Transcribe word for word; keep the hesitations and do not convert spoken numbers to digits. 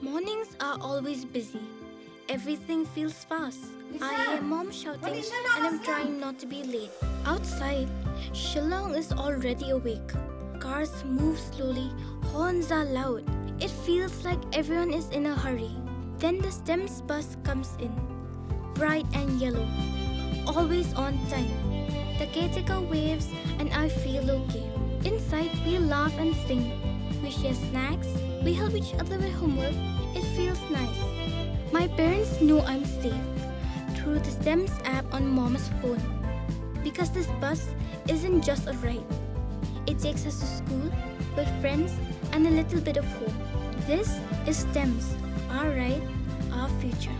Mornings are always busy. Everything feels fast. I hear mom shouting and I'm trying not to be late. Outside, Shillong is already awake. Cars move slowly, horns are loud. It feels like everyone is in a hurry. Then the STEMS bus comes in. Bright and yellow. Always on time. The caretaker waves and I feel okay. Inside, we laugh and sing. We share snacks. We help each other with homework. It feels nice. My parents know I'm safe through the STEMS app on mom's phone. Because this bus isn't just a ride. It takes us to school, with friends, and a little bit of home. This is STEMS, our ride, our future.